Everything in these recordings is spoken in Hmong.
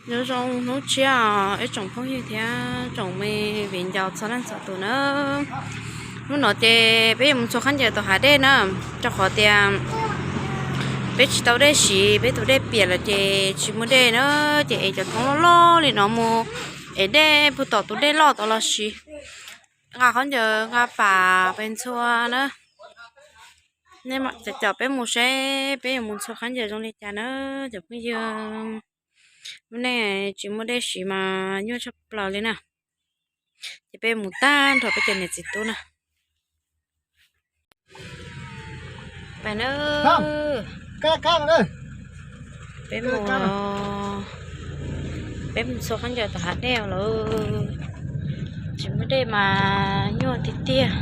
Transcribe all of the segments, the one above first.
Nyob zoo hnub tshiab os ib tsoom phooj ywg thiab tsoom me viv ncaus txhua leej txhua tus na. Hnub no ces peb yuav mus txhua khaub ncaws tom hav dej na, rau qhov tias peb tsis tau dej siv, peb tus dej piam lawm ces tsis muaj dej na, ces es cov thoob loj loj li no mus es dej puag tom tus dej loj tod los siv. Nqa khaub ncaws nqa pam pes ntxhua na. Nej mam coj peb mus seb peb yuav mus txhua khaub ncaws zoo li cas na cov phooj ywg. Lub neej tsis muaj dej siv mas nyuaj tshaj plaws li na. Ces peb mus tag nrho peb cov niam txiv tub na. Pais na, peb mus, peb mus txhua khaub ncaws tom hav dej lawm, tsis muaj dej mas nyuaj tiag tiag.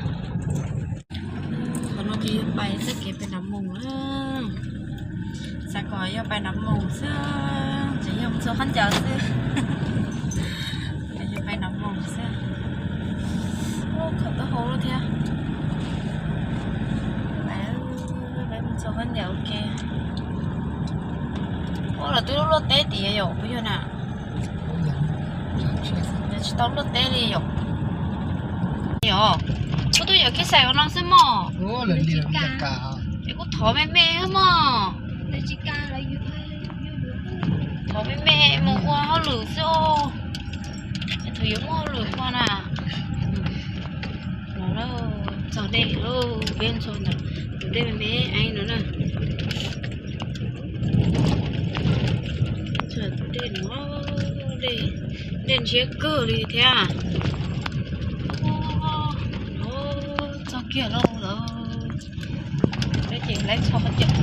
Qhov no ces yog pais txoj kev pais Nav Moos na. Xav kom yog pais Nav Moos xwb, tseem yog mus txhua khaub ncaws xwb. Yog pais Nav Moos xwb. Khaub taub hau lawm thiab. Peb mus txhua khaub ncaws ua ke. Ua los twb luaj teb tiag yom, puas yog na? Tsis tau luaj teb li yom. Yom, kuv twb yuav kiag xais ua no xwb mog. Es kuv thov me me xwb mog. Thov me me mus ua hauj lwm xwb os. Thaum yuav muaj hauj lwm ua na. No txog dej lawm, peb ntxhua ntawm tus dej me me no na. Tus dej no, dej ntshiab kawg li thiab. Txog kiag lauj lawm. Peb ces laib txhua qhov cawm.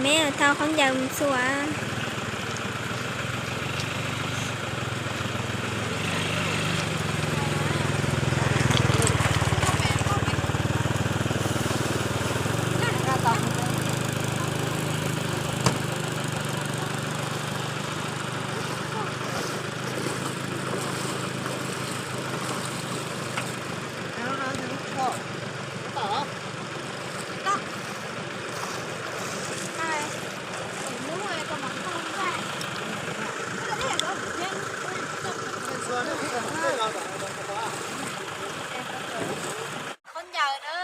Me thau khaub ncaws mus txhua. Khaub ncaws na.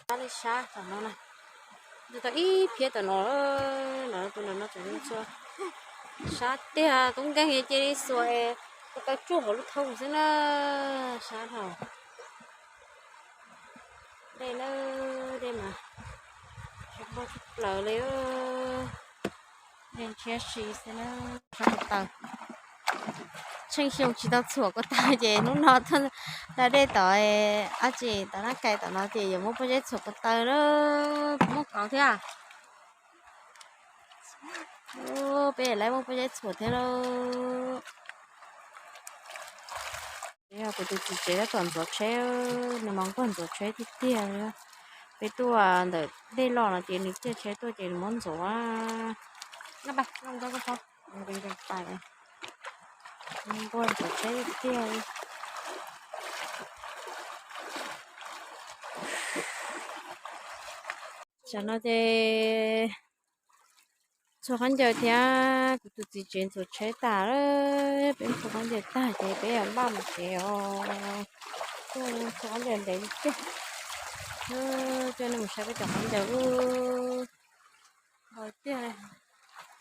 Sab li sab tom no na, tau ib phiab tom no, no tus no no tseem txhua. Sab tiag, tub nkeeg cia li xuas es tau tsuj hauv lub thoob xwb na, sab dhau. Dej na, dej mas tsis npog tsis plaws li. Dej ntshiab si xwb na. Sab ko taw, tsheej xyoo tsis tau txhuam ko taw ces hnub no da dej tom ab tsi tom nab kais tom no ces yuav muab pob zeb txhuam ko taw na. Puas muaj qauv thiab? Peb laib muab pob zeb txhuam thiab lauj. Kuv tus txiv tsev tab tom ntxuav tsheb, nws mas nquag ntxuav tsheb tiag tiag li. Peb tuaj ntawm dej loj no ces nws ciaj tsheb tuaj ces nws muab ntxuav. Nquag ntxuav tsheb tiag tiag li. Tsam no ces ntxhua khaub ncaws thiab kuv tus txiv tsev ntxuav tsheb tas lawm, peb ntxhua khaub ncaws tag ces peb yuav npaj mus tsev os. Ntxhua khaub ncaws ntev tiag. Coj nej mus saib peb cov khaub ncaws ub. Tiag,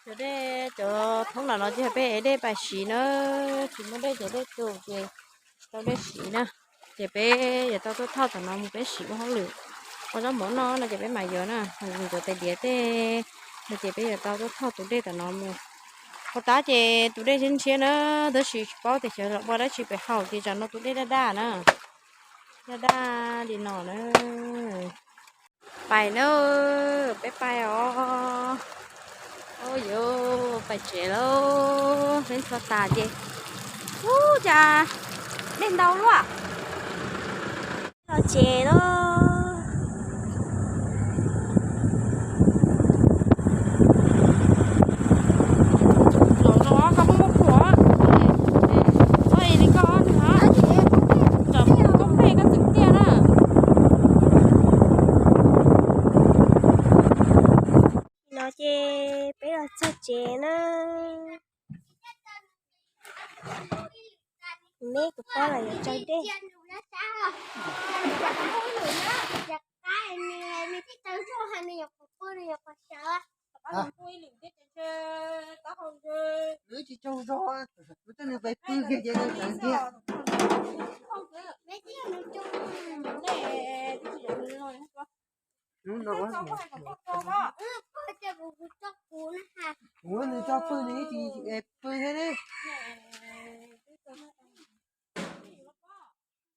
cov dej, cov thoob ntawm no ces yog peb ev dej pais siv na, tsis muaj dej ces dej tu ces tsis tau dej siv na. Ces peb yuav tau tuaj thauj tom no mus peb siv ua hauj lwm, ua zaub mov noj no ces peb mam yuav na. Ntxuav tais diav tej no ces peb yuav tau tuaj thauj tus dej tom no mus. Puas tab ces tus dej ntshiab ntshiab na, tab sis tsis paub tias xyov los ua dab tsi pem haus ces tsam no tus dej daj daj na. Daj daj li no na. Pais na, peb pais os. Yuav pais tsev lauj, peb ntxhua tas ces ub cas dej ntau luaj. Los tsev lauj. Los no koj muaj muaj khuam, oj li koj tsom koob pej koj txeem tiaj na. No ces peb los txog tsev na. Neb kuv pab los yuav tsaws dej. Lwm tsis tsaug zog, lub tej nws pais pw kiag ces nws sawv kiag. Hnub no kuv nws tso pw nws ib tsis pw thiab ne.